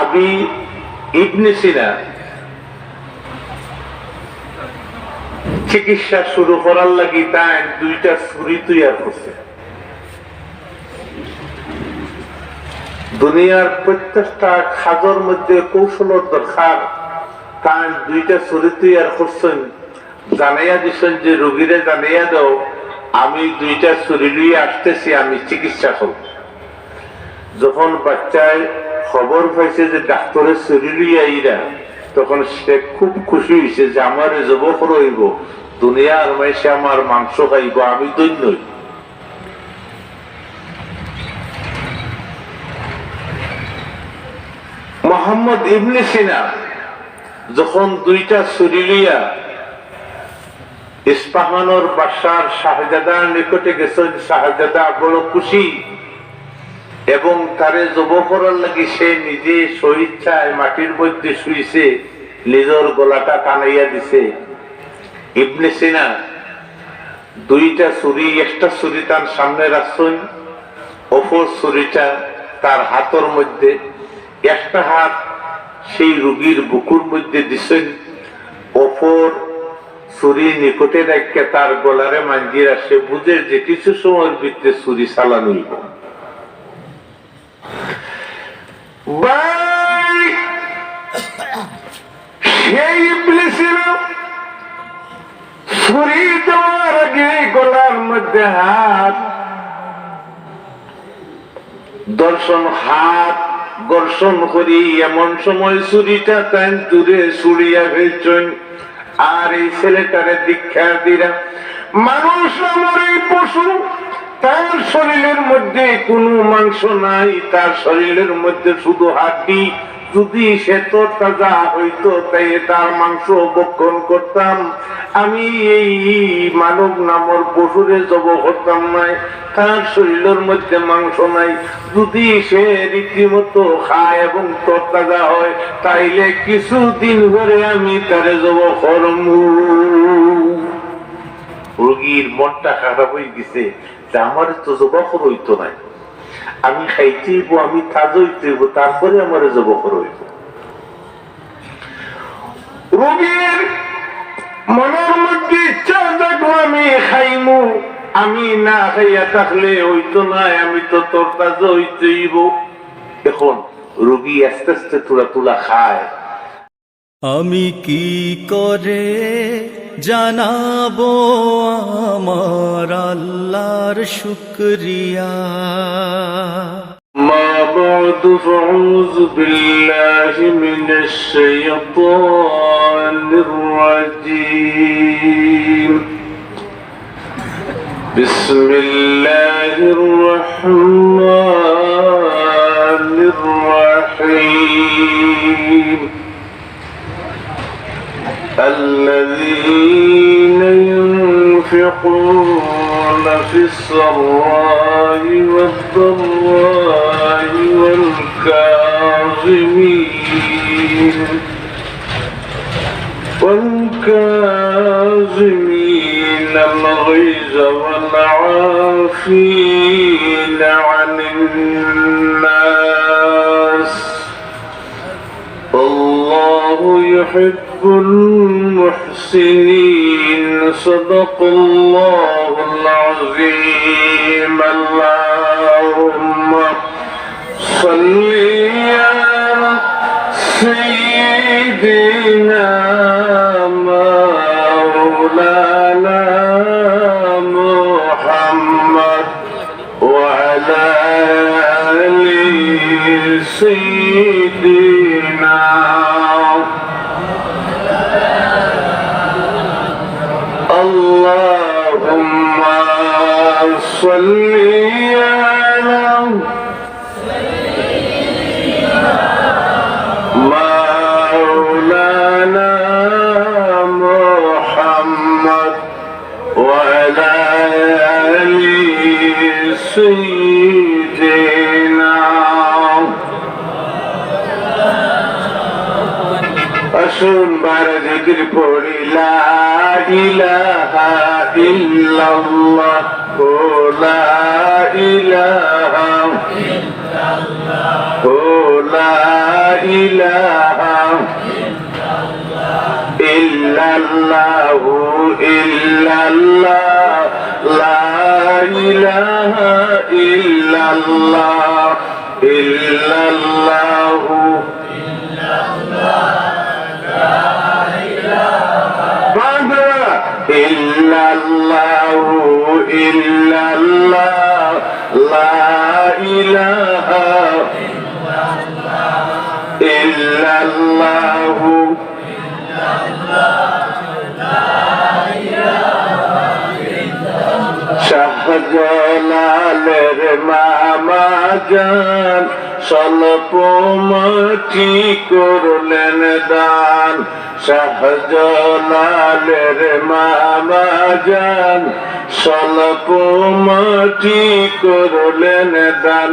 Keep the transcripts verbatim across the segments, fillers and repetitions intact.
আমি ইবনে সিনা চিকিৎসা শুরু করার লাগি তাইন দুইটা ছুরি তৈয়ার করছে। দুনিয়ার প্রত্যেকটা কাজর মধ্যে কৌশলর দরকার। তাইন দুইটা ছুরি তৈয়ার করছেন, জানাইয়া দিছেন যে, "রোগীরে জানাইয়া দাও, আমি দুইটা ছুরি লইয়া আসতেছি, আমি চিকিৎসা করব।" যখন বাচ্চায় খবর পাইছে যে ডাক্তরে ছুরি লইয়া আইরা, তখন সে খুব খুশি হইছে যে, "আমারে জবো করা অইবো, দুনিয়ার মাইনষে আমার মাংস খাইবো, আমি ধন্য অইবো।" মোহাম্মদ ইবনে সিনা যখন দুইটা ছুরি লইয়া ইস্পাহানর বাদশার শাহজাদার নিকটে গেছেন, শাহজাদা বড় খুশি এবং তারে জবো করার লাগি সে নিজে স্বইচ্ছায় মাটির মধ্যে শুইছে, নিজর গলাটা টানাইয়া দিছে। ইবনে সিনা দুইটা ছুরি, একটা ছুরি তার সামনে রাখছেন, অপর ছুরিটা তার হাতর মধ্যে, একটা হাত সেই রোগীর বুকুর মধ্যে দিছেন, অপর ছুরি নিকটে রাখিয়া তার গলারে মাঞ্জিরা, সে বুঝে যে কিছু সময়ের ভিতরে ছুরি চালান অইবো। ভাই, সেই ইবনে সিনা ছুরি দেওয়ার আগে গলার মধ্যে হাত, দর্শন, হাত ঘর্ষণ করি এমন সময় ছুরিটা তাইন দূরে ছুড়িয়া ফেলছেন। আর এই ছেলেটারে ধিক্কার দিরা, মানুষ নামর এই পশু, তার শরীরের মধ্যে কোনো মাংস নাই, তার শরীরের মধ্যে শুধু হাড্ডি। যদি সে তরতাজা হইতো, তাইলে তার মাংস ভক্ষণ করতাম। আমি এই মানব নামর পশুরে জবো করতাম নায়। তার শরীরের মধ্যে মাংস নাই। যদি সে রীতিমতো খায় এবং তরতাজা হয়, তাইলে কিছুদিন পরে আমি তারে জবো করমু। রোগীর মনটা খারাপ হয়ে গেছে যে, "আমারে তো জবো করা হইতো নায়, আমি খাইতে হইবো, আমি তাজা হইতে হইবো, তারপরে আমারে জবো করা হইবো।" রোগীর মনের মধ্যে ইচ্ছা জাগলো, "আমি খাইমু, আমি না খাইয়া থাকলে হইতো নায়, আমি তো তরতাজা হইতে হইবো।" এখন রোগী আস্তে আস্তে তুলা তুলা খায়। আমি কি করে জানাবো আমার আল্লাহর শুকরিয়া? أما بعد، فأعوذ بالله من الشيطان الرجيم. بسم الله الرحمن الرحيم. الذين ينفقون في السراء والضراء والكاظمين، والكاظمين الغيظ والعافين عن الناس، والله يحب المحسنين. صدق الله العظيم. اللهم صل على سيدنا مولانا محمد وعلى آل سيدنا. اللهم صل على مولانا محمد وعلى آل سيدنا. আসুন বারে জিকির পড়ি, لا إله إلا الله، ও لا إله، ও لا إله إلا الله، إلا الله، لا إله إلا الله، إلا الله. إلا الله، إلا الله، لا إله إلا الله। শাহজালালের মামা জান স্বল্প মাটি করলেন দান। শাহজালালের মামা জান স্বল্প মাটি করলেন দান।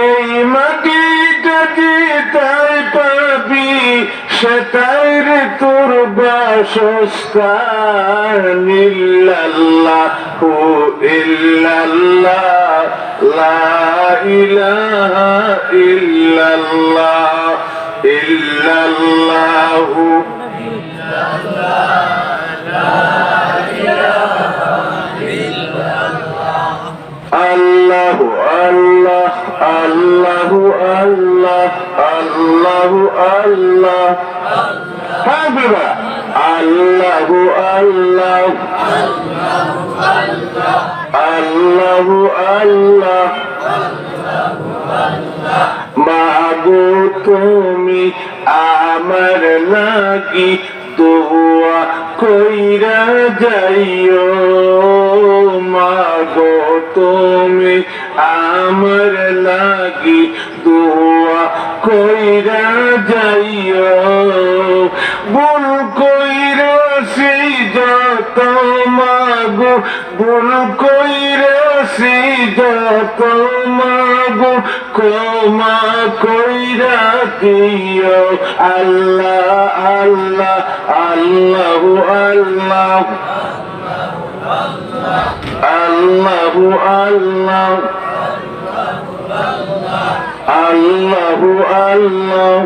এই মাটিটা যে তাই পাবি, সেটাই রে তোর বাসস্থান। ইল্লাল্লাহু ইল্লাল্লাহ, লা ইলাহা ইল্লাল্লাহ, ইল্লাল্লাহু। আল্লাহু আল্লাহ, আল্লাহু আল্লাহ, আল্লাহু আল্লাহ। হ্যাঁ, বলবা, আল্লাহু আল্লাহ, আল্লাহু আল্লাহ। মাগো, তুমি আমার লাগি দোয়া কইরা যাইও। মাগো, তুমি আমার লাগি দোয়া কইরা যাইও। ভুল কইরাছি যত মাগো, ভুল কইরাছি যত মাগো, ক্ষমা কইরা দিও। আল্লাহ, আল্লাহ, আল্লাহু আল্লাহ, আল্লাহু আল্লাহ, আল্লাহু আল্লাহ,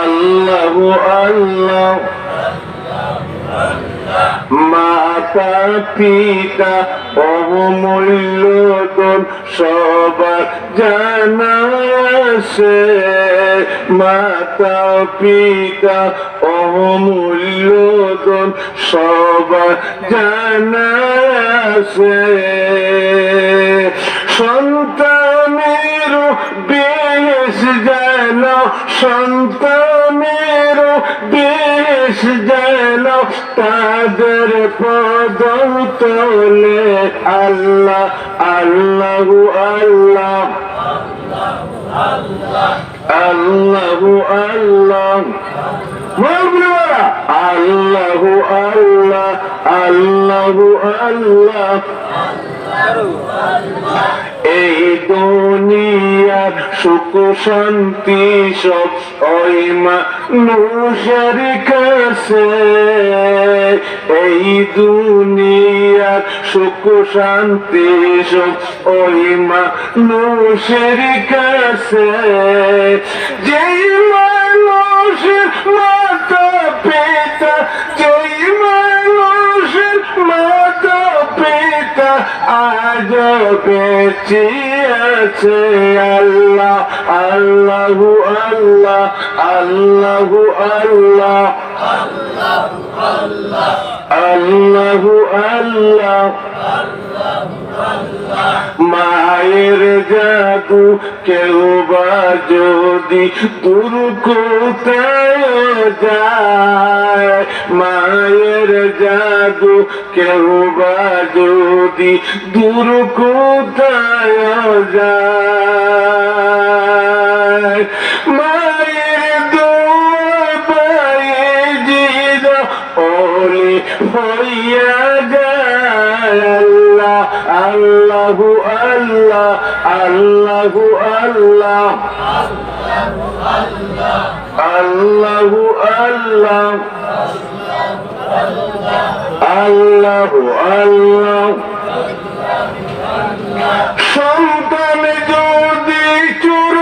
আল্লাহু আল্লাহ। মাতা পিতা অমূল্য ধন সবার জানা আছে। মাতা পিতা অমূল্য ধন সবার জানা আছে। সন্তানেরও বেশ যেন, সন্তানেরও বেশ যেন তাদের পদতলে। আল্লাহ, আল্লাহু আল্লাহ, আল্লাহু আল্লাহ। মরহুম আল্লাহু আল্লাহ, আল্লাহু আল্লাহ। এই দুনিয়ার সুখ শান্তি সব ওই মানুষের কাছে। এই দুনিয়ার সুখ শান্তি সব ওই মানুষের কাছে। যেই মানুষের মাতা পিতা, যেই মানুষের মাতা পিতা আজও বেঁচে আছে। আল্লাহ, আল্লাহু আল্লাহ, আল্লাহু আল্লাহ, আল্লাহু আল্লাহ। মায়ের জাদু কেউ বা যদি দূর কোথায় যায়, মায়ের জাদু কেউ বা যদি দূর কোথায় যায়, মায়ের দোয়া পায়ে যে ওলি হইয়া যায়। আল্লাহ, আল্লাহু আল্লাহ, আল্লাহু আল্লাহ, আল্লাহু আল্লাহ, আল্লাহু আল্লাহ। সন্তান যদি চুর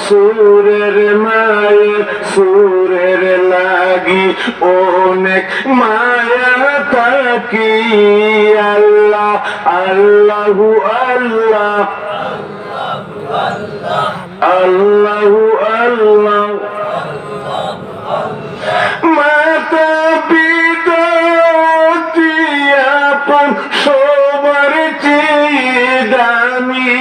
সুরের মায়ে সুরের লাগি অনেক মায়া থাকি। আল্লাহ, আল্লাহু আল্লাহ, আল্লাহু আল্লাহ। মাতা পিতা অতি আপন, সবার চেয়ে দামি।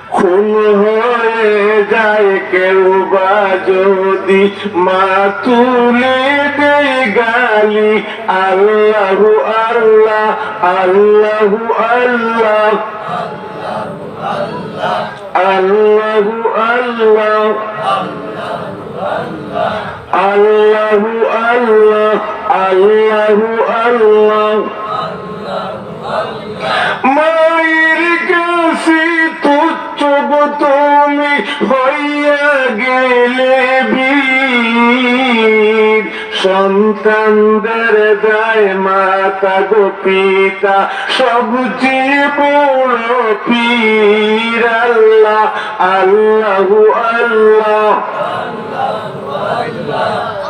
খুন হয়ে যায় কেউ বা যদি, মা তুলে দেয় গালি। আল্লাহু আল্লাহ, আল্লাহু আল্লাহ, আল্লাহু আল্লাহ, আল্লাহু আল্লাহ, আল্লাহু আল্লাহ। মায়ের কাছে তুচ্ছ গো তুমি হইয়া গেলে বীর। সন্তানদের দায় মাতা গো পিতা সবচেয়ে বড় পীর। আল্লাহ, আল্লাহু আল্লাহ,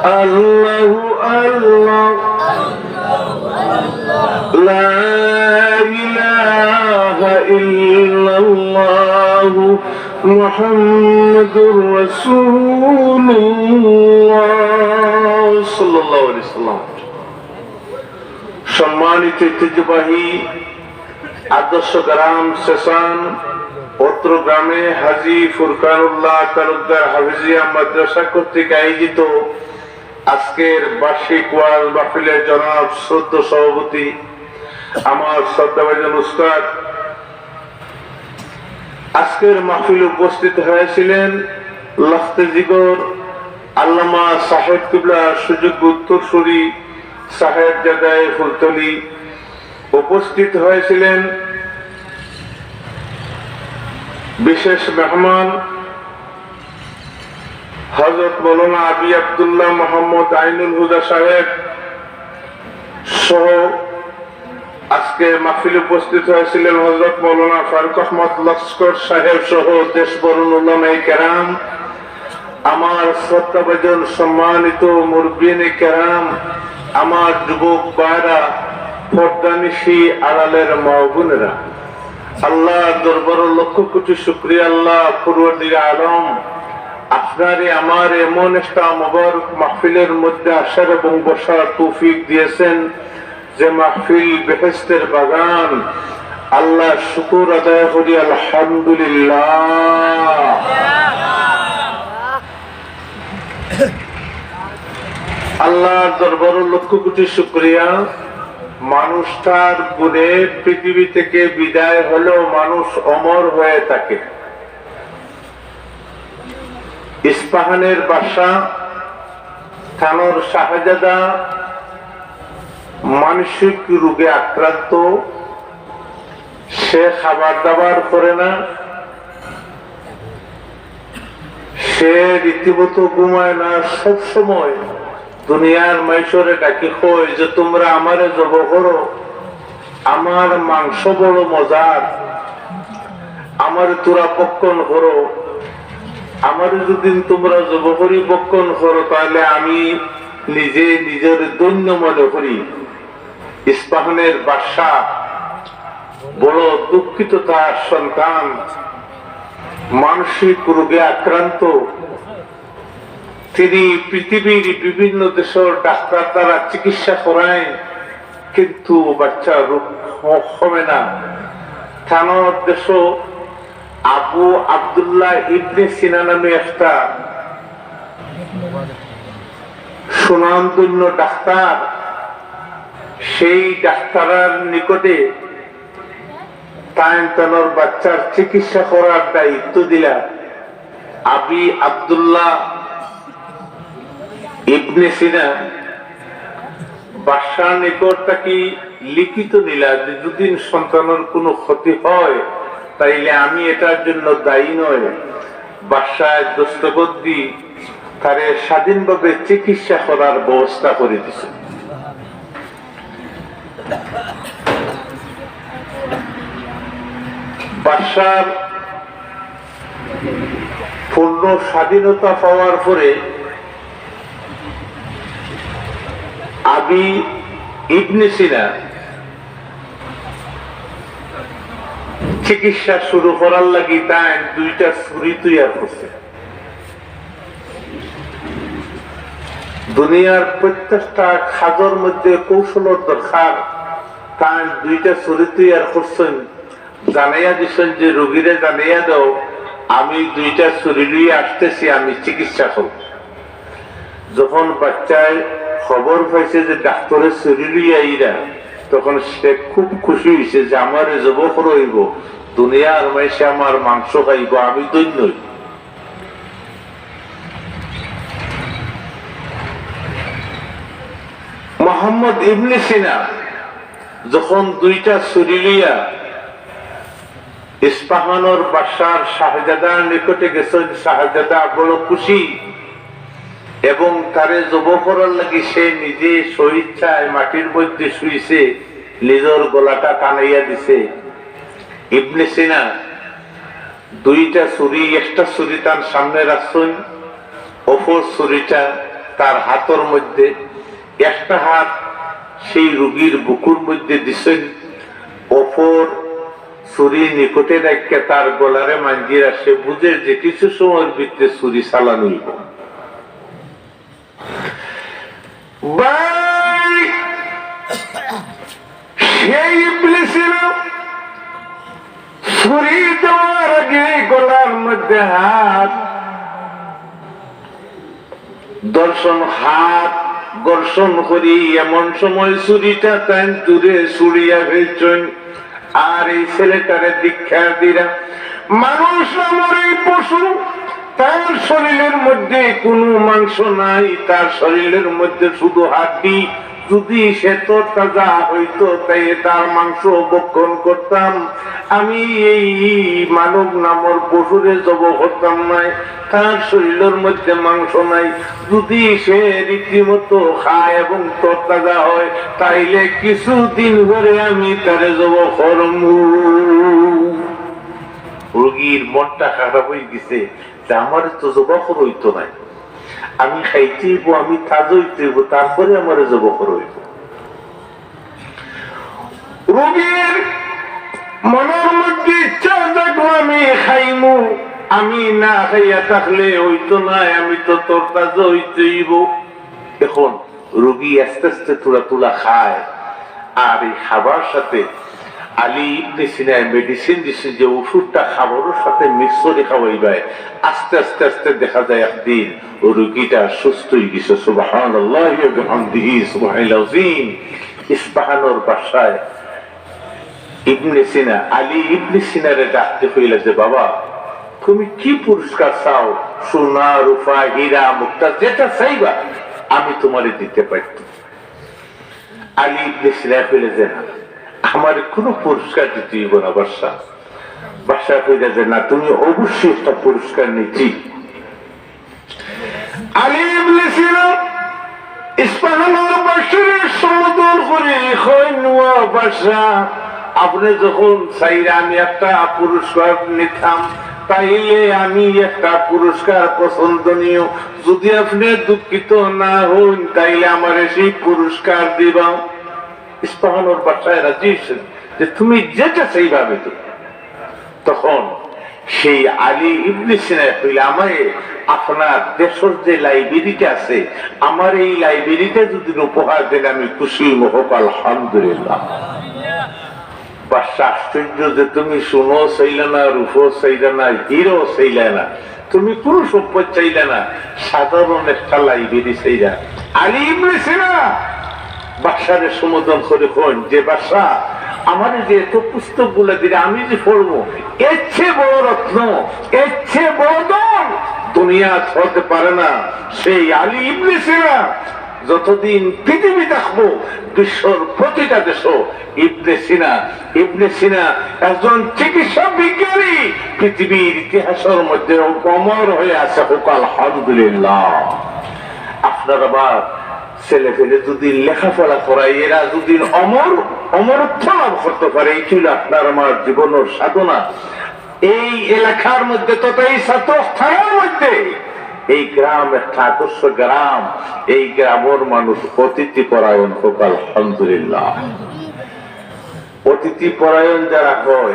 আল্লাহু আল্লাহ। লা ইলাহা ইল্লাল্লাহু মুহাম্মাদুর রাসূলুল্লাহ সাল্লাল্লাহু আলাইহি ওয়াসাল্লাম। সম্মানিত ঐতিহ্যবাহী আদর্শ গ্রাম সেশন, অত্র গ্রামে হাজী ফুরকানুল্লাহ তালুকদার হাফিজিয়া মাদ্রাসা কর্তৃক আয়োজিত আজকের বার্ষিক ওয়াজ মাহফিলের জনাব শ্রদ্ধেয় সভাপতি, আমার শ্রদ্ধাভাজন উস্তাদ, আজকের মাহফিলে উপস্থিত হয়েছিলেন লখতে জিগর আল্লামা সাহেব কিবলা সুযোগ্য উত্তরসূরি সাহেব জাদায়ে ফুলতলি, উপস্থিত হয়েছিলেন বিশেষ মেহমান হযরত মাওলানা আবি আব্দুল্লাহ মোহাম্মদ আইনুল হুদা সাহেব সহ আজকে মাহফিলে উপস্থিত হয়েছিলেন হযরত মাওলানা ফারুক আহমদ লস্কর সাহেব সহ দেশ বরণ উলামায়ে কেরাম, আমার শ্রদ্ধাভাজন সম্মানিত মুরব্বিয়ানে কেরাম, আমার যুবক ভাইরা, পর্দানিশি আড়ালের মা বোনেরা, আল্লাহর দরবারে লক্ষ কোটি শুকরিয়া। আল্লাহ পরওয়ারদিগার আলম, আপনারে আমারে এমন একটা মোবারক মাহফিলের মধ্যে আসার এবং বসার তৌফিক দিয়েছেন, যে মাহফিল বেহেশতের বাগান। আল্লাহর শুকর আদায় করি, আলহামদুলিল্লাহ। আল্লাহর দরবারে লক্ষ কোটি শুকরিয়া। মানুষ তার গুণে পৃথিবী থেকে বিদায় হলেও মানুষ অমর হয়ে থাকে। ইস্পাহানের বাদশা, তানর শাহজাদা মানসিক রোগে আক্রান্ত, সে খাবার দাবার করে না, সে রীতিমতো ঘুমায় না, সব সময় দুনিয়ার মাইনষরে ডাকি কয় যে, "তোমরা আমারে জব করো, আমার মাংস বড় মজার, আমারে তোরা ভক্ষণ করো, আমারে যদি তোমরা জব করি ভক্ষণ করো, তাহলে আমি নিজে নিজেরে ধন্য মনে করি।" ইস্পাহানের বাদশা বড় দুঃখিত, তার সন্তান মানসিক রোগে আক্রান্ত। তিনি পৃথিবীর বিভিন্ন দেশর ডাক্তার দ্বারা চিকিৎসা করাইন, কিন্তু বাচ্চার রোগ ক-, কমে না। তানর দেশো আবু আব্দুল্লাহ ইবনে সিনা নামে একটা সুনামধন্য ডাক্তার, সেই ডাক্তারর নিকটে তাইন তানর বাচ্চার চিকিৎসা করার দায়িত্ব দিলা। আবি আব্দুল্লাহ ইবনে সিনা বাদশার নিকট থাকি লিখিত নিলা যে যদি সন্তানর কোনো ক্ষতি হয়, তাইলে আমি এটার জন্য দায়ী নয়। বাদশায় দস্তখত দি তারে স্বাধীনভাবে চিকিৎসা করার ব্যবস্থা করে দিছে। বাদশার পূর্ণ স্বাধীনতা পাওয়ার পরে আমি ইবনে সিনা চিকিৎসা শুরু করার লাগি তাইন দুইটা ছুরি তৈয়ার করছে। দুনিয়ার প্রত্যেকটা কাজর মধ্যে কৌশলর দরকার। তাইন দুইটা ছুরি তৈয়ার করছেন, জানাইয়া দিছেন যে, "রুগীরে জানাইয়া দাও, আমি দুইটা ছুরি লইয়া আসতেছি, আমি চিকিৎসা করব।" যখন বাচ্চায় খবর পাইছে যে ডাক্তরে ছুরি লইয়া আইরা, তখন সে খুব খুশি হইছে যে, "আমারে জবো করা অইবো, দুনিয়ার মাইনষে আমার মাংস খাইবো, আমি ধন্য অইবো।" মোহাম্মদ ইবনে সিনা যখন দুইটা ছুরি লইয়া ইস্পাহানর বাদশার শাহজাদার নিকটে গেছেন, শাহজাদা বড় খুশি এবং তারে জবো করার লাগি সে নিজে স্বইচ্ছায় মাটির মধ্যে শুইছে, নিজর গলাটা টানাইয়া দিছে। ইবনে সিনা দুইটা ছুরি, একটা ছুরি তার সামনে রাখছেন, অপর ছুরিটা তার হাতর মধ্যে, একটা হাত সেই রুগীর বুকুর মধ্যে দিছেন, অপর ছুরি নিকটে রাখিয়া তার গলারে মাঞ্জিরা। সে বুঝে যে কিছু সময়ের ভিতরে ছুরি চালানো অইবো। ভাই, সেই ইবনে সিনা ছুরি দেওয়ার আগে গলার মধ্যে হাত, দর্শন হাত ঘর্ষণ করি এমন সময় ছুরিটা তাইন দূরে ছুড়িয়া ফেলছেন। আর এই ছেলেটারে দীক্ষা দিরা, মানুষ নামর এই পশু, তার শরীরের মধ্যে কোনো মাংস নাই, তার শরীরের মধ্যে শুধু হাড্ডি। যদি সে তরতাজা হইতো, তাইলে তার মাংস ভক্ষণ করতাম। আমি এই মানব নামর পশুরে জবো করতাম নায়, তার শরীরের মধ্যে মাংস নাই। যদি সে রীতিমতো খায় এবং তরতাজা হয়, তাইলে কিছুদিন পরে আমি তারে জবো করমু। রোগীর মনটা খারাপ হয়ে গেছে যে, "আমারে তো জবো করা হইতো নায়, আমি খাইতে হইবো, আমি তাজা হইতে হইবো, তারপরে আমারে জবো করা হইবো।" রোগীর মনের মধ্যে ইচ্ছা জাগলো, "আমি খাইমু, আমি না খাইয়া থাকলে হইতো নায়, আমি তো তরতাজা হইতে হইবো।" এখন রোগী আস্তে আস্তে থুড়া থুড়া খায়, আর এই খাবার সাথে আলী ইবনে সিনায় medicine দিছে যে ওষুধটা খাবারর সাথে mix করি খাওয়াইবায়, আস্তে আস্তে আস্তে দেখা যায় একদিন ও রোগীটা সুস্থ হয়ে গেছে। সুবহানাল্লাহি ওয়া বিহামদিহি, সুবহানাল আযীম। ইস্পাহানর বাদশায় ইবনে সিনা, আলী ইবনে সিনারে ডাকতে কইলা যে, "বাবা, তুমি কি পুরস্কার চাও? সোনা, রূপা, হীরা, মুক্তা, যেটা চাইবা আমি তোমারে দিতে পারি।" আলী ইবনে সিনা কইলা যে, "না, আমারে কোনো পুরস্কার দিতে হইব না বাদশা।" বাদশা কইলা যে, "না, তুমি অবশ্যই একটা পুরস্কার নিতে।" আলী ইবনে সিনা ইস্পাহানর বাদশারে সম্বোধন করি কইন, "ও বাদশা, আপনে যখন চাইরা আমি একটা পুরস্কার নিতাম, তাইলে আমি একটা পুরস্কার পছন্দনীয়। যদি আপনে দুঃখিত না হইন, তাইলে আমারে সেই পুরস্কার দিবা।" ইস্পাহানর বাদশায় রাজি হইছেন যে, "তুমি যেটা চাইবা আমি দেব।" তখন সেই আলী ইবনে সিনায় কইলা, "আমারে আপনার দেশর যে library-টা আছে, আমার এই library-টা যদি উপহার দেন, আমি খুশি হইব।" হোক আলহামদুলিল্লাহ। বাদশা আশ্চর্য যে, "তুমি সোনাও চাইলা না, রূপাও চাইলা না, হীরাও চাইলা না, তুমি কোনো সম্পদ চাইলা না, সাধারণ একটা library চাইলা।" আলী ইবনে সিনা বাদশারে সম্বোধন করি কইন যে, "বাদশা, আমারে যে এত পুস্তকগুলা দিলে, আমি যে পড়বো, এর চেয়ে বড় রত্ন, এর চেয়ে বড় ধন দুনিয়াত হতে পারে না।" সেই আলী ইবনে সিনা যতদিন পৃথিবী থাকবো, বিশ্বর প্রতিটা দেশো ইবনে সিনা, ইবনে সিনা একজন চিকিৎসা বিজ্ঞানী, পৃথিবীর ইতিহাসের মধ্যে অমর হয়ে আছে। হোক আলহামদুলিল্লাহ। আপনার আমার ছেলে পেলে যদি লেখাপড়া করায়, এরা যদি অমর, অমরত্ব লাভ করতে পারে, এই ছিল আপনার আমার জীবনের সাধনা। এই এলাকার মধ্যে তথা এই ছাত্র থানার মধ্যে এই গ্রাম একটা আদর্শ গ্রাম। এই গ্রামের মানুষ অতিথি পরায়ণ হোক, আলহামদুলিল্লাহ। অতিথি পরায়ণ যারা হয়,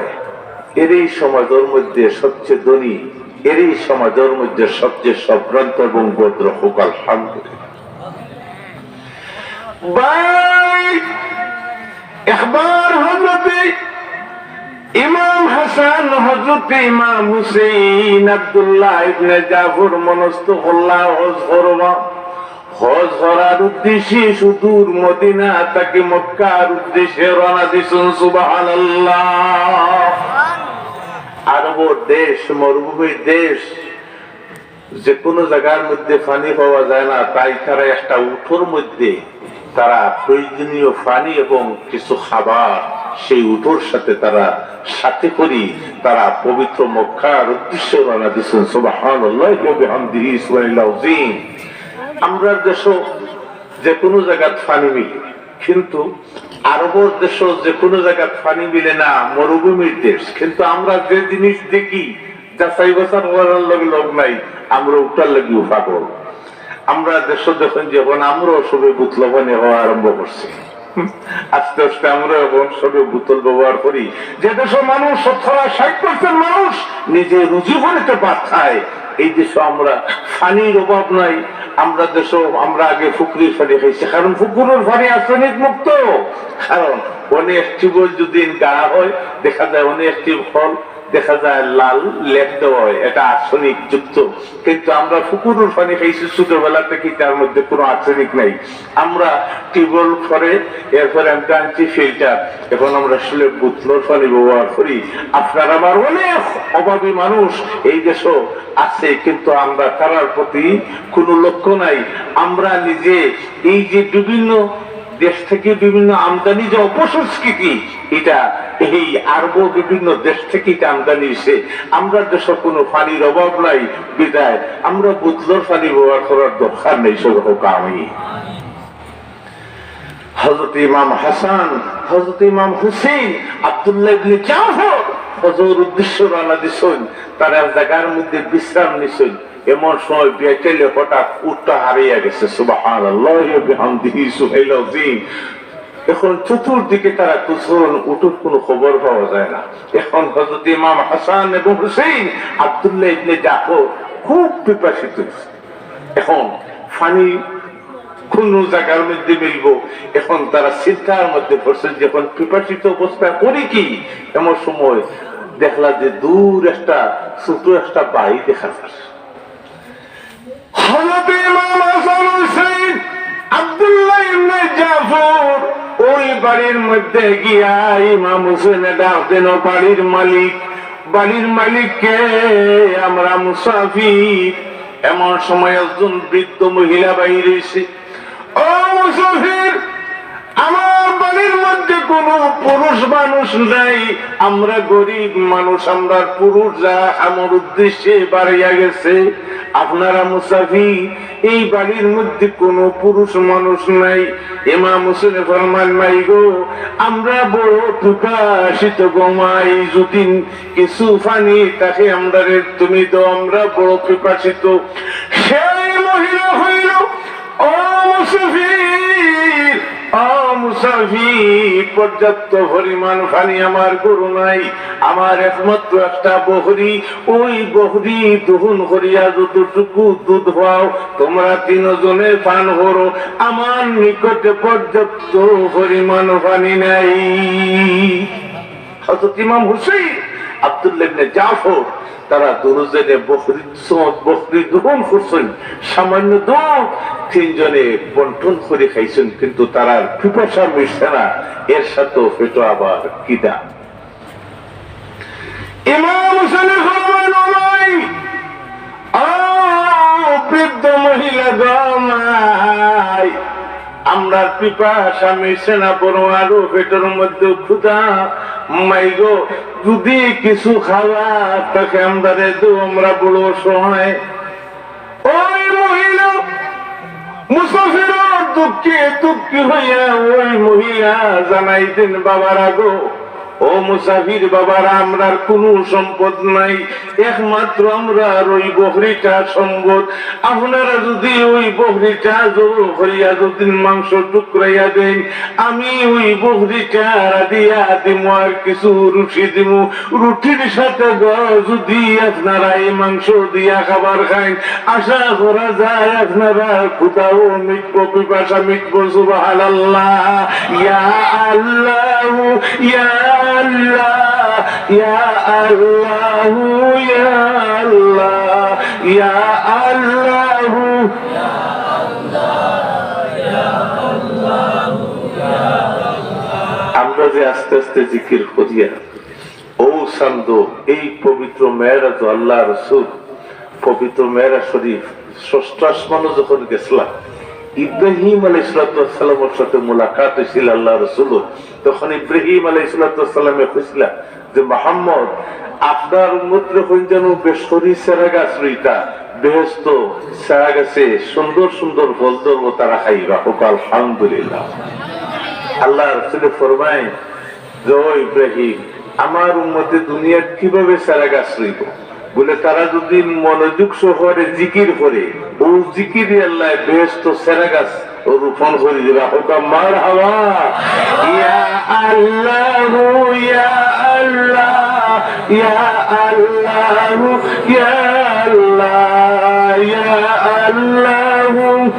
এরাই সমাজের মধ্যে সবচেয়ে ধনী, এরাই সমাজের মধ্যে সবচেয়ে সম্ভ্রান্ত এবং ভদ্র হোক, আলহামদুলিল্লাহ। ভাই, একবার হযরতে ইমাম হাসান, হযরতে ইমাম হুসেন, আব্দুল্লাহ ইবনে জাফর মনস্থ করলা হজ করবা। হজ করার উদ্দেশ্যে সুদূর মদিনা থাকি মক্কার উদ্দেশ্যে রওনা দিছইন। সুবহানাল্লাহ। আরবর দেশ, মরুভূমির দেশ, যে কোনো জায়গার মধ্যে পানি পাওয়া যায় না, তাই তারা একটা উটর মধ্যে তারা প্রয়োজনীয় পানি এবং কিছু খাবার সেই উটর সাথে তারা সাথে করি তারা পবিত্র মক্কার উদ্দেশ্যে রওনা দিছইন। সুবহানাল্লাহি ওয়া বিহামদিহি, সুবহানাল্লাহিল আযীম। আমরার দেশো যে কোনো জায়গাত পানি মিলে, কিন্তু আরবর দেশো যে কোনো জায়গাত পানি মিলে না, মরুভূমির দেশ। কিন্তু আমরা যে জিনিস দেখি, যাচাই বাছাই করার লগে লগ নাই, আমরা উটার লাগিও পাগল। আমরা দেশো দেখইন যে এখন আমরাও সবে বোতল পানি খাওয়া আরম্ভ করছি। আস্তে আস্তে আমরা এখন সবে বোতল ব্যবহার করি। যে দেশো মানুষ শতকরা ষাট পার্সেন্ট মানুষ নিজে রুজি করিতে পারতায়, এই দেশো আমরা পানির অভাব নাই। আমরা দেশো আমরা আগে পুকুরির পানি খাইছি, কারণ পুকুরির পানি আর্সেনিক মুক্ত। কারণ অনেক টিউবওয়েল যদি গাড়া হয়, দেখা যায় অনেক টিউবওয়েল দেখা যায় লাল লেপ দেওয়া হয়, এটা আর্সেনিক যুক্ত। কিন্তু আমরা পুকুরির পানি খাইছি ছোটবেলা থাকি, তার মধ্যে কোনো আর্সেনিক নাই। আমরা টিউবওয়েল করে, এরপরে আমরা আনছি ফিল্টার, এখন আমরা আসলে বোতলর পানি ব্যবহার করি। আপনার আমার অনেক অভাবী মানুষ এই দেশো আছে, কিন্তু আমরা তারার প্রতি কোনো লক্ষ্য নাই। আমরা নিজে এই যে বিভিন্ন দেশ থাকি বিভিন্ন আমদানি যে অপসংস্কৃতি, এটা এই আরব বিভিন্ন দেশ থাকি এটা আমদানি হইছে। আমরার দেশো কোনো পানির অভাব নাই, বিধায় আমরা বোতলর পানি ব্যবহার করার দরকার নেই। সব হোক আমি হযরত ইমাম হাসান, হযরত ইমাম হুসেন, আব্দুল্লাহ ইবনে জাফর হজর উদ্দেশ্য রওনা দিছইন, তারা এক জায়গার মধ্যে বিশ্রাম নিছইন। এমন সময় বিকেলে হঠাৎ উটটা হারাইয়া গেছে। সুবহানাল্লাহি ওয়া বিহামদিহি, সুবহানাল্লাহিল আযীম। এখন চতুর্দিকে তারা খুঁজছেন, উটর কোনো খবর পাওয়া যায় না। এখন হযরত ইমাম হাসান এবং হুসেন, আব্দুল্লাহ ইবনে জাফর খুব পিপাসিত হইছে। এখন পানি কোন জায়গার মধ্যে মিলবো? এখন তারা চিন্তার মধ্যে পড়ছে যে এখন পিপাসিত অবস্থা করি কি? এমন সময় দেখলা যে দূর একটা ছোট একটা বাড়ি দেখা যার। হযরত ইমাম হাসান হুসেন, আব্দুল্লাহ ইবনে জাফর ওই বাড়ির মধ্যে গিয়া ইমাম হুসেনে ডাক দেন, "ও বাড়ির মালিক, বাড়ির মালিক কে? আমরা মুসাফির।" এমন সময় একজন বৃদ্ধ মহিলা বাইর হইছে, "ও মুসাফির, আমার বাড়ির মধ্যে কোনো পুরুষ মানুষ নাই, আমরা গরিব মানুষ, আমরার পুরুষ যা আমার উদ্দেশ্যে বাড়িয়া গেছে, আপনারা মুসাফির, এই বাড়ির মধ্যে কোনো পুরুষ মানুষ নাই।" ইমাম হুসেনে ফরমান, "মাই গো, আমরা বড় পিপাসিত গো মাই, যদি কিছু পানি থাকে আমরারে তুমি দাও, আমরা বড় পিপাসিত।" সেই মহিলা কইল, "ও মুসাফির, ও মুসাফির, পর্যাপ্ত পরিমাণ পানি আমার ঘরো নাই, আমার একমাত্র একটা বকরি, ওই বকরি দহন করিয়া যতটুকু দুধ পাও তোমরা তিনজনে পান করো, আমার নিকটে পর্যাপ্ত পরিমাণ পানি নাই।" হযরত ইমাম হুসেন, আব্দুল্লাহ ইবনে জাফর, তারা দুজনে বকরি, বকরি দহন করছেন, সামান্য দুধ তিনজনে বন্টন করে খাইছেন, কিন্তু তারার পিপাসা মিটছে না, এর সাথে পেটো আবার খিদা। ইমাম হুসেনে ফরমান, "ও মাই, ও বৃদ্ধ মহিলা গো মাই, আমরার পিপাসা মিটছে না, বরং আরো পেটর মধ্যে ক্ষুধা। মাই গো, যদি কিছু খাওয়া থাকে আমরারে দেও, আমরা বড় অসহায়।" ওই মহিলা মুসাফিরর দুঃখে দুঃখী হইয়া ওই মহিলা জানাই দেন, "বাবারা গো, ও মুসাফির বাবারা, আমরার কুনু সম্পদ নাই, একমাত্র আমরার ওই বকরিটা সম্পদ। আপনারা যুদি ওই বকরিটা জবো করিয়া যুদি মাংস টুকরাইয়া দেইন, আমি ওই বকরিটা রাধিয়া দিমু আর কিছু রুটি দিমু। রুটির সাথে গ-, যুদি আপনারা এই মাংস দিয়া খাবার খাইন, আশা করা যায় আপনারা ক্ষুধাও মিটবো, পিপাসা মিটবো। সুবহানাল্লাহ। ইয়া আল্লাহু, ইয়া আল্লাহ, ইয়া আল্লাহু, ইয়া আল্লাহ, ইয়া আল্লাহু। আমরা যে আস্তে আস্তে জিকির করিয়া ও চান্দ, এই পবিত্র মেরাজ আল্লাহ রসুল, পবিত্র মেরাজ শরীফ, ষষ্ঠ আসমানো যখন গেছলা, ইব্রাহিম আলাইহিস সালাতু ওয়াস সালামর সাথে মোলাকাত হইছিল আল্লাহ রসুল। তখন ইব্রাহিম আলাইহিস সালাতু ওয়াস সালামে কইছিলা যে, "মোহাম্মদ, আপনার উম্মতরে কইন যেন বেশ করি সেরা গাছ রুইতা, বেহেস্ত সেরা গাছে সুন্দর সুন্দর ফল ধরবো, তারা খাইবা।" হোক আলহামদুলিল্লাহ। আল্লাহ রসুলে ফরমায়, যে, "ও ইব্রাহিম, আমার উম্মতে দুনিয়াত কিভাবে চারা গাছ রইব?" বলে, "তারা যদি মনোযোগ সহকারে জিকির করে, ও জিকির আল্লাহ বেহেস্ত চারা গাছ রোপণ করে দিবা।" হোক মারহাবা। ইয়া আল্লাহু, ইয়া আল্লাহ, ইয়া আল্লাহু, ইয়া আল্লাহ, ইয়া আল্লাহু।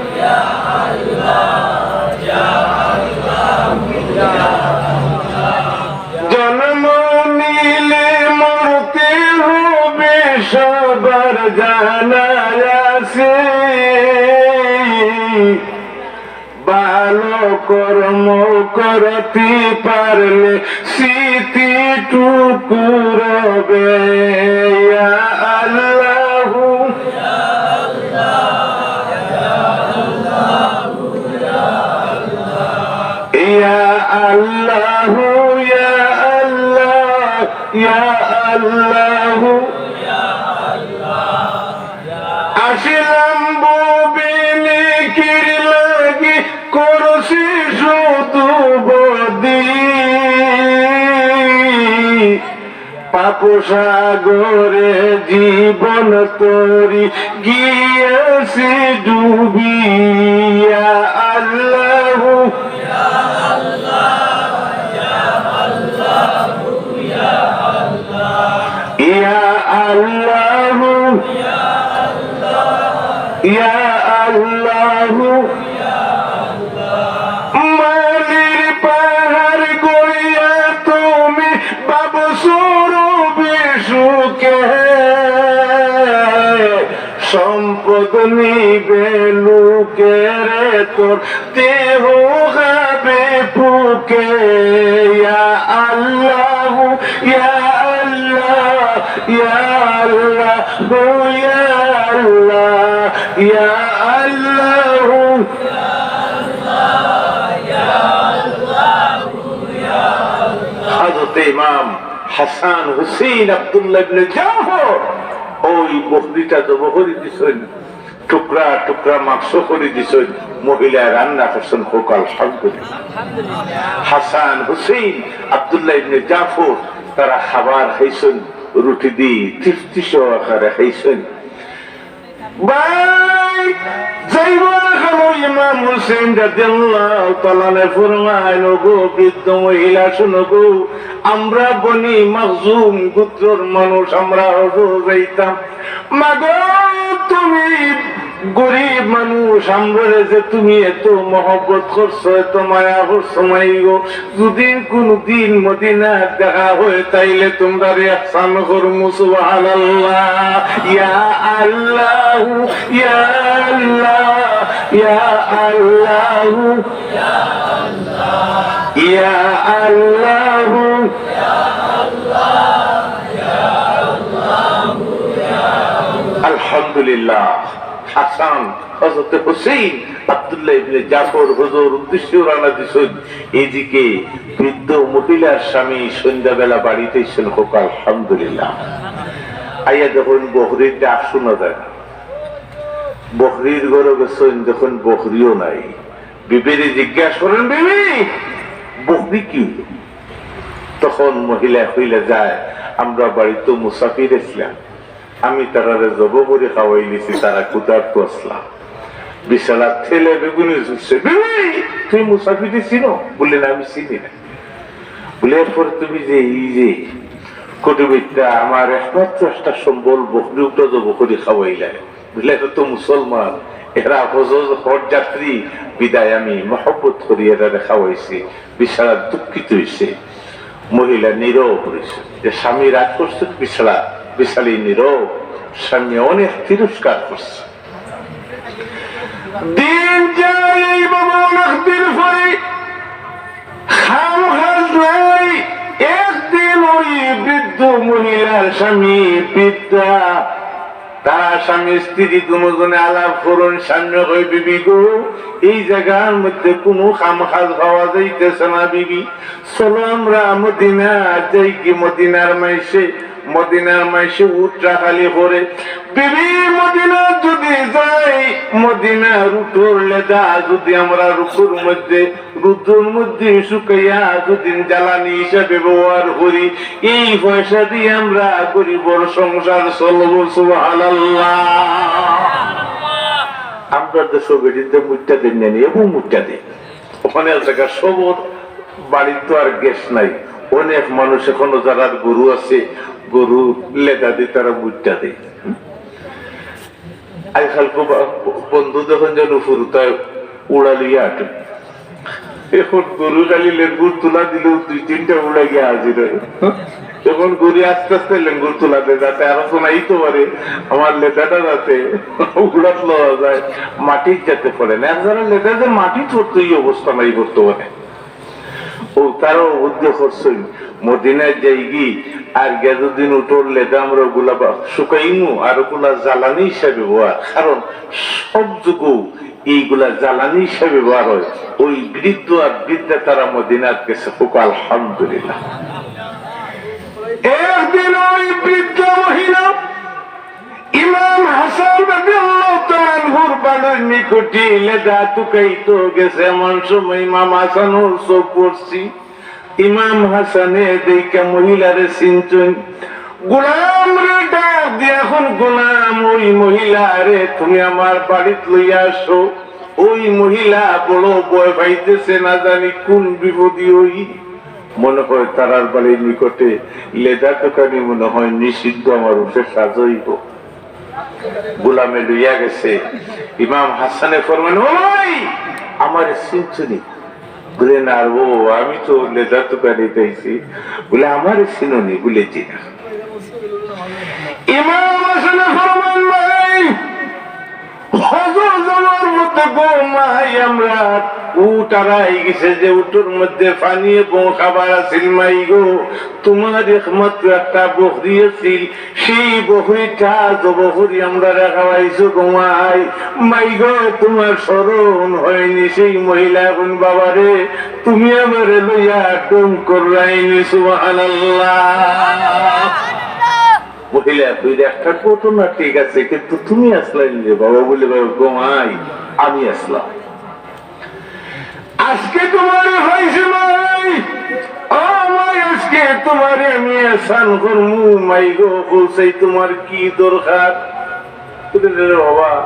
জন্ম নিলে মরতে হবে, সবার জানা আছে। ভালো কর্ম করতে পারলে স্মৃতিটুকু রবে। ইয়া আল্লাহু, ইয়া আল্লাহু, ইয়া আল্লাহ, ইয়া আল্লাহু। আসিলাম ভবে নেকির লাগি, করছি শুধু বদি। পাপ সাগরে জীবন তরি গিয়েছি ডুবিয়া। আল্লাহু, ইয়া আল্লাহু, ইয়া আল্লাহু। মালির পাহাড় গড়িয়া তুমি বাবু সৌরভে সুখে, সম্পদ নিবে লুকে রে তোর দেহ খাবে ফুকে। ইয়া আল্লাহু, ইয়া আল্লাহ, ইয়া আল্লাহু, ইয়া আল্লাহ, ইয়া আল্লাহু। হযরত ইমাম হাসান হুসেন আব্দুল্লাহ ইবনে জাফর ওই বকরিটা জবো করি দিছইন, টুকরা টুকরা মাংস করি দিছইন, মহিলায় রান্না করছইন। হোক আলহামদুলিল্লাহ। হাসান হুসেন আব্দুল্লাহ ইবনে জাফর তারা খাবার খাইছইন, রুটি দি তৃপ্তি সহকারে খাইছইন। ভাই, যাইবার কালো ইমাম হুসেন রাদিয়াল্লাহু তাআলা আনহু ফরমাইন, "ওগো বৃদ্ধ মহিলা, শুনো গো, আমরা বনি মখজুম গোত্রর মানুষ, আমরা হজো যাইতাম। মাগো, তুমি গরিব মানুষ, আমরারে যে তুমি এত মহব্বত করছো, এত মায়া করছো, মাই গো, যুদি কুনুদিন মদিনাত দেখা হয়, তাইলে তুমরারে ইহসান করমু।" সুবহানাল্লাহ। ইয়া আল্লাহু, ইয়া আল্লাহ, ইয়া আল্লাহু, ইয়া আল্লাহু। আলহামদুলিল্লাহ। হাসান, হযরত হুসেন, আব্দুল্লাহ ইবনে জাফর হুজুর উদ্দেশ্যে রওনা দিছইন। এইদিকে বৃদ্ধ মহিলার স্বামী সন্ধ্যাবেলা বাড়িত আইছইন। হোক আলহামদুলিল্লাহ। আইয়া দেখইন বকরির ডাক শুনা যায় না। বকরির ঘরো গেছইন, দেখইন বকরিও নাই। বিবিরে জিজ্ঞাসা করইন, "বিবি, বকরি কি অইলো?" তখন মহিলা কইলা যায়, "আমরা বাড়িত মুসাফির আছলাম, আমি তারারে জবো করি খাওয়াইলিছি, তারা ক্ষুধার্ত আছলা।" বিছানাত ঠেলে বেগুনি জুটছে। "বিবি, তুমি মুসাফিরে চিনো?" বলে, "না, আমি চিনি না।" বলে, "এরপরে তুমি যে এই যে কটুবিদ্যা, আমার একমাত্র একটা সম্বল বকরি উকটা জবো করি খাওয়াইলায়।" বলে, "এরা তো মুসলমান, এরা হজ, হজ যাত্রী, বিদায় আমি মহব্বত করি এরারে খাওয়াইছি।" বিছানা দুঃখিত হইছে। মহিলা নীরব রইছে। যে স্বামী রাগ করছে, বিছানা, বিছালি নীরব। স্বামী অনেক তিরস্কার করছে। দিন যায়, এই বাবা অনেক দিন পরে, কাম কাজ নাই। একদিন ওই বৃদ্ধ মহিলার স্বামী বৃদ্ধা, তারা স্বামী স্ত্রী দুজনে আলাপ করইন। স্বামী কয়, "বিবি গো, এই জাগার মধ্যে কুনু কাম কাজ পাওয়া যাইতেছে না বিবি, চলো আমরা মদিনা যাইগি, মদিনার মাইনষে, মদিনার মাইনষে উট রাখালি করে। বিবি, মদিনা যদি যাই, মদিনার উটর লেদা যদি আমরা রুকুর মধ্যে, রুদ্রর মধ্যে শুকাইয়া যদি জ্বালানি হিসাবে ব্যবহার করি, এই পয়সা দিয়া আমরা গরিবর সংসার চলবো।" সুবহানাল্লাহ। আমরা দেশো বেটিন্তে মুইট্টা দেইন না নি, এবং মুইট্টা দেইন। অনেক জাগা সবর বাড়িত তো আর গ্যাস নাই, অনেক মানুষ এখনো যারার গরু আছে, গরু লেদা দি তারা মুইট্টা দেয়। আজকাল খুব বন্ধু যখন যেন ফুরুতায় উড়া লইয়া আটে, এখন গরু খালি লেঙ্গুর তুলা দিলেও দুই তিনটা উড়া গিয়া হাজির হয়। এখন গরু আস্তে আস্তে লেঙ্গুর তুলা দেয়, যাতে আরো শোনাইতে পারে, আমার লেদাটা যাতে উড়াত লওয়া যায়, মাটিত যাতে পড়ে না। একজনের লেদা যে মাটিত পড়তো, এই অবস্থা নাই বর্তমানে। ও তারও বুদ্ধি করছইন, মদিনায় যাইগি, আর গেজুদ্দিন উটর লেদা আমরা ওগুলা বা-, শুকাইমু, আর ওগুলা জ্বালানি হিসাবে ব্যবহার। কারণ সব যুগও এইগুলা জ্বালানি হিসাবে ব্যবহার হয়। ওই বৃদ্ধ আর বৃদ্ধা তারা মদিনাত গেছে, হোক আলহামদুলিল্লাহ। একদিন ওই বৃদ্ধ মহিলা ইমাম হাসান রাদিয়াল্লাহু তাআলা আনহুর বাড়ির নিকটে লেদা তুকাইতো গেছে। এমন সময় ইমাম হাসানর চোখ পড়ছে। ইমাম হাসানে দেইখা মহিলারে চিনছইন। গোলামরে ডাক দিয়া কইন, "গোলাম, ওই মহিলারে তুমি আমার বাড়িত লইয়া আসো।" ওই মহিলা বড় ভয় পাইতেছে, না জানি কোন বিপদই অই। মনে হয় তারার বাড়ির নিকটে লেদা তুকানি মনে হয় নিষিদ্ধ, আমার উপরে সাজ অইবো। গোলামে লইয়া গেছে। ইমাম হাসানে ফরমাইন, "ও ভাই, আমারে চিনছো নি?" বলে, "না রে বাবা, আমি তো লেদা তুকানি চাইছি।" বলে, "আমারে চিনো নি?" বলে, "জি না।" ইমাম হাসানে ফরমাইন, "ভাই, হজো যাওয়ার মধ্যে গো মাই, আমরা উট আরাই গেছে, যে উটর মধ্যে পানি এবং খাবার আছিল মাই গো, তোমার একমাত্র একটা বকরি আছিল, সেই বকরিটা জবো করি আমরারে খাওয়াইছো গো মাই। মাই গো, তোমার স্মরণ হয়নি।" সেই মহিলা কইন, "বাবারে, তুমি আমারে লইয়া ঢং কররায় নি।" সুবহানাল্লাহ। মহিলা কইরা, "একটা ঘটনা ঠিক আছে, কিন্তু তুমি আছলায় নি রে বাবা?" বলে, "বাবা গো মাই, আমি আছলাম। আজকে তোমারে পাইছি মাই, ও মাই, আজকে তোমারে আমি এহসান করমু। মাই গো, কও চাই তোমার কি দরকার?" বলে, "রে বাবা,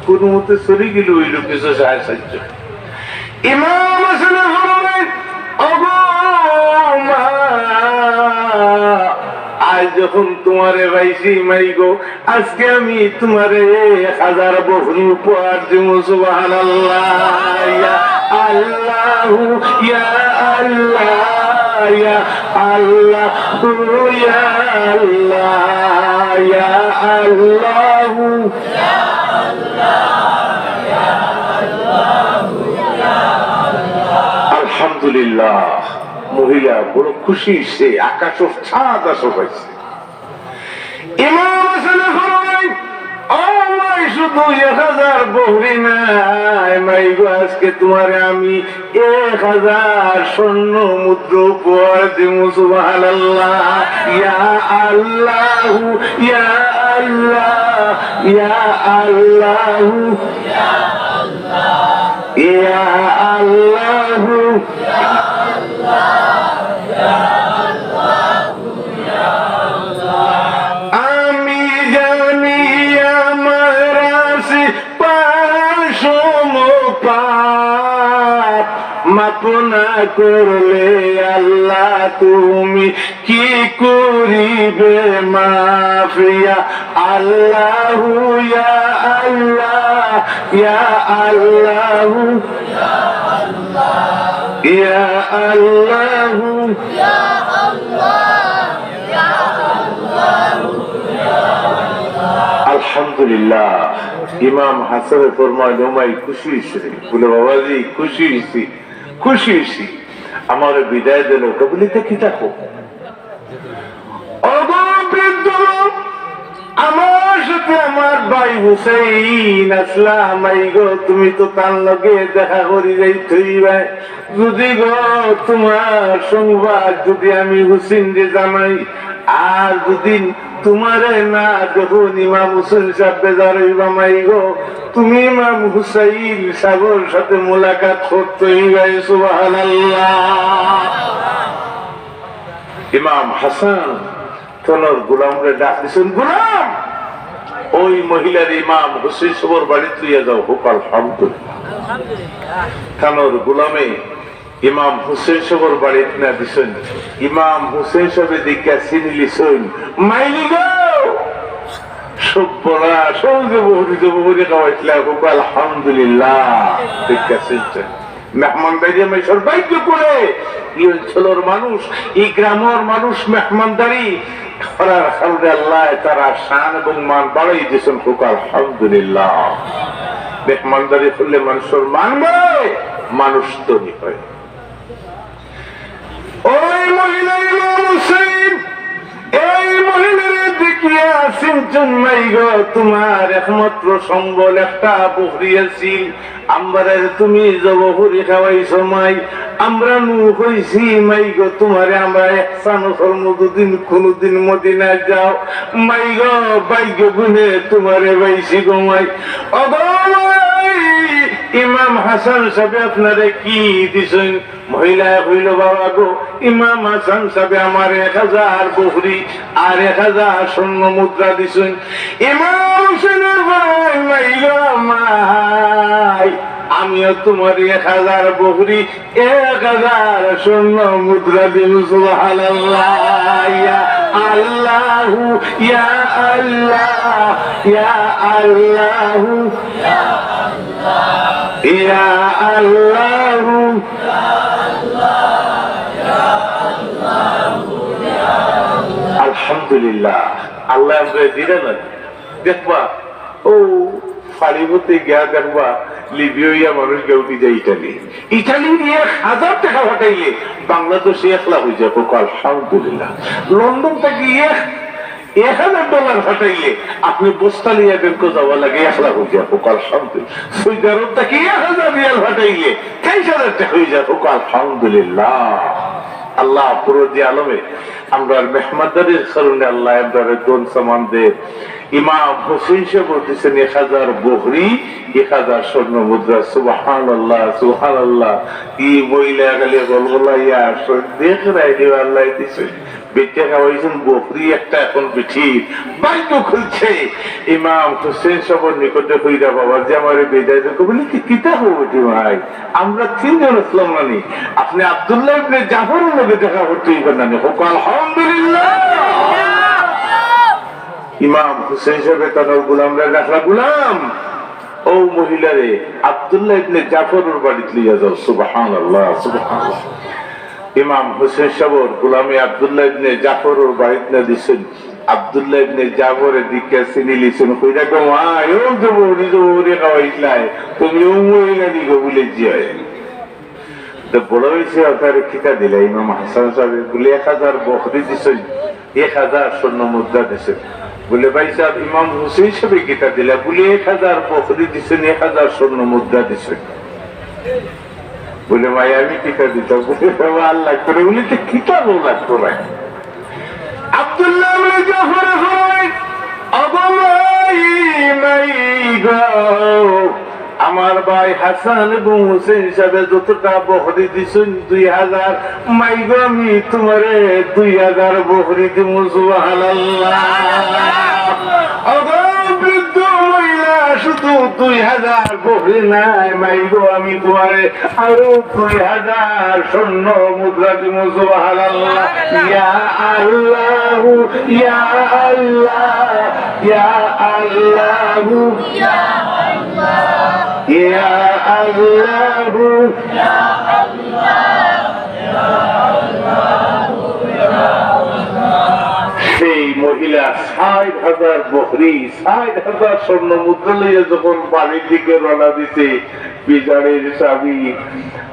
কোনো মতে চলি গেলে অইলো কিছু সাহায্য সাহায্য।" ইমাম হাসানে ফরমাইন, "ওগো মা, আজ যখন তোমারে পাইছি মাই গো, আজকে আমি তোমারে এক হাজার বকরি উপহার দিমু।" সুবহানাল্লাহ। ইয়া আল্লাহু, ইয়া আল্লাহ, ইয়া আল্লাহু, ইয়া আল্লাহ, ইয়া আল্লাহু। আলহামদুলিল্লাহ, মহিলা বড় খুশি, সে আকাশর চাঁদ আসো পাইছে। ইমাম হাসানে ফরমাইন, "ও মাই, শুধু এক হাজার বকরি নায়, মাই গো, আজকে তোমারে আমি এক হাজার স্বর্ণ মুদ্রা উপহার দিমু।" সুবহানাল্লাহ। ইয়া আল্লাহু, ইয়া আল্লাহ, ইয়া আল্লাহু, ইয়া আল্লাহু। আপনা করলে আল্লাহ তুমি কি করিবে মাফ? ইয়া আল্লাহু, ইয়া আল্লাহ, ইয়া আল্লাহু, ইয়া আল্লাহু। আলহামদুলিল্লাহ। ইমাম হাসানে ফরমাইল, "ও মাই, খুশি অইছো?" বলে, "বাবাজি, খুশি অইছি।" খুশি অইছি, আমারে বিদায় দিল। কে বলি, "তে কিতা কও?" "ওগো বৃদ্ধ লোক, আমার সাথে আমার ভাই হুসাইন আসলা, মাই গো, তুমি তো তার লগে দেখা করি যাইতই বায়। যদি গো তুমার সংবাদ যদি আমি হুসেনরে জানাই, আর যদি তুমারে না দেখো, ইমাম হুসেন সাব বেজার অইবা মাই গো, তুমি ইমাম হুসাইন সাবর সাথে মোলাকাত করতে অইবা।" সুবহানাল্লাহ। ইমাম হাসান তানর গোলামরে ডাক দিছইন, "গোলাম, ওই মহিলারে ইমাম হুসেন সাবর বাড়িত লইয়া যাও।" কউক্কা আলহামদুলিল্লাহ। তানর গোলামে ইমাম হুসেন সাবর বাড়িত নিয়া দিছইন। ইমাম হুসেন সাবে দেখিয়া চিনিলিছইন, "মাইলি গো, সব বলা, সব যে বহুরি, যে বহুরি খাওয়াইছিলা, কউক্কা আলহামদুলিল্লাহ।" দেখিয়া চিনছইন। মেহমানদারি মাইনষর ভাগ্য করে, ই অঞ্চলর মানুষ, ই গ্রামর মানুষ মেহমানদারি করার কারণে আল্লায় তারার শান এবং মান বাড়াই দিছইন। কউক্কা আলহামদুলিল্লাহ। মেহমানদারি করলে মানষর মান বাড়ে, মানুষ ধনী অয়। ওই মহিলা ইমাম হুসেন, এই মহিলারে দেখিয়া চিনছইন, "মাই গো, তুমার একমাত্র সম্বল একটা বকরি আছিল, আমরারে তুমি জবো করি খাওয়াইছো মাই, আমরা নু কইছি মাই গো, তুমারে আমরা ইহসান করমু, দুদিন কুনুদিন মদিনাত যাও, মাই গো, ভাগ্য গুণে তুমারে পাইছি গো মাই।" ওগো মাই, ইমাম হাসান সাবে আপনারে কি দিছইন? মহিলায় কইল, "বাবা গো, ইমাম হাসান সাবে আমার এক হাজার বকরি আর এক হাজার স্বর্ণ মুদ্রা দিছইন।" ইমাম হুসেনে ফরমাইল, "মাই গো মাই, আমিও তুমার এক হাজার বকরি, এক হাজার স্বর্ণ মুদ্রা দিমু।" সুবহানাল্লাহ। ইয়া আল্লাহু, ইয়া আল্লাহ, ইয়া আল্লাহু, ইয়া আল্লাহু। আলহামদুলিল্লাহ, আল্লায় আমরারে দিরা না। দেখবা, ও ফাড়ি হতে গিয়া দেখবা, লিবিয়া মানুষ গিয়া উঠি যায় ইটালি। ইটালির এক হাজার টেকা পাঠাইলে বাংলাদেশে এক লাখ অই যায়। কউক্কা আলহামদুলিল্লাহ। লন্ডন থাকি এক, এক হাজার ডলার পাঠাইলে আপনে বস্তা লইয়া ব্যাংকো যাওয়া লাগে, এক লাখ অই যায়। কউক্কা আলহামদুলিল্লাহ। সৌদি আরব থাকি এক হাজার রিয়াল পাঠাইলে তেইশ হাজার টেকা অই যায়। কউক্কা আলহামদুলিল্লাহ। আল্লাহ পুরো যে আলমে আমরার মেহমানদারির কারণে আল্লায় আমরারে ধন সামান দে। ইমাম হুসেন সাবে দিছইন এক হাজার বকরি, এক হাজার স্বর্ণ মুদ্রা। সুবহানাল্লাহ, সুবহানাল্লাহ। ই মহিলা খালি গলগলাইয়া আসইন, দেখরায় নি আল্লায় দিছইন। বেটা খাওয়াইছইন বকরি একটা, এখন বেটির ভাগ্য খুলছে। ইমাম হুসেন সাবর নিকটে কইরা, "বাবা যে আমারে বিদায় দেও।" বলে, "কি, কিতা কও বেটি মাই? আমরা তিনজন আছলাম না নি? আপনে আব্দুল্লাহ ইবনে জাফরর লগে দেখা করতে অইবা না নি?" কউক্কা আলহামদুলিল্লাহ। ইমাম হুসেন সাবে তানর গোলামরে ডাকলা, "গোলাম, ও মহিলারে আব্দুল্লাহ ইবনে জাফরর বাড়িত লইয়া যাও।" সুবহানাল্লাহ, সুবহানাল্লাহ। ইমাম হুসেন সাবর গোলামে আব্দুল্লাহ ইবনে জাফরর বাড়িত নিয়া দিছইন। আব্দুল্লাহ ইবনে জাফরে দেখিয়া চিনিলিছইন, কইরা, "গো মাই, ও যে বকরি, যে বকরি খাওয়াইছলায়, তুমি ও মহিলা নি গো?" বলে, "জি অয়।" তো বড় অইছে, অতারে কিতা দিলা? ইমাম হাসান সাবে বলে, "এক হাজার বকরি দিছইন, এক হাজার স্বর্ণ মুদ্রা দিছইন।" বলে, "ভাইসাব, ইমাম হুসেন সাবে কিতা দিলা?" বলে, "এক হাজার বকরি দিছইন, এক হাজার স্বর্ণ মুদ্রা দিছইন।" বলে, "মাই, আমি কিতা দিতাম?" বলে, "বাবা, আল্লাহ করে।" বলে, "তো কিতা বলা করে?" আব্দুল্লাহ ইবনে জাফরে কয়, "ওগো মাই, মাই গো, আমার ভাই হাসান এবং হুসেন সাবে যতটা বকরি দিছইন, দুই হাজার, মাই গো, আমি তুমারে দুই হাজার বকরি দিমু।" সুবহানাল্লাহ। ওগো বৃদ্ধ মহিলা, তো দুই হাজার বকরি নাই, মাইগো, আমি তুমারে আরো দুই হাজার স্বর্ণ মুদ্রা দিমু। সুবহানাল্লাহ। ইয়া আল্লাহু, ইয়া আল্লাহ, ইয়া আল্লাহু, ইয়া আল্লাহু। সেই মহিলা ষাইট হাজার বকরি, ষাইট হাজার স্বর্ণ মুদ্রা লইয়া যখন বাড়ির দিকে রওনা দিছে, বিজারের স্বামী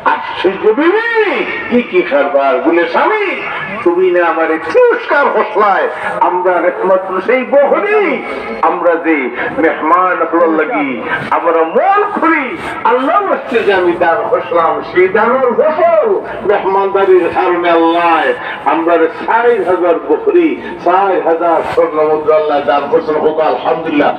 আশ্চর্য, "বিবি, ই কি কারবার?" বলে, "স্বামী, তুমি না আমারে তিরস্কার করছলায়, আমরার একমাত্র সেই বকরি, আমরা যে মেহমান অকলর লাগি আমরা মন খুলি আল্লাহর ওয়াস্তে যে আমি দান করছলাম, সেই দানর ফসল মেহমানদারির কারণে আল্লায় আমরারে ষাইট হাজার বকরি, ষাইট হাজার স্বর্ণ মুদ্রা আল্লায় দান করছইন।" কউক্কা আলহামদুলিল্লাহ।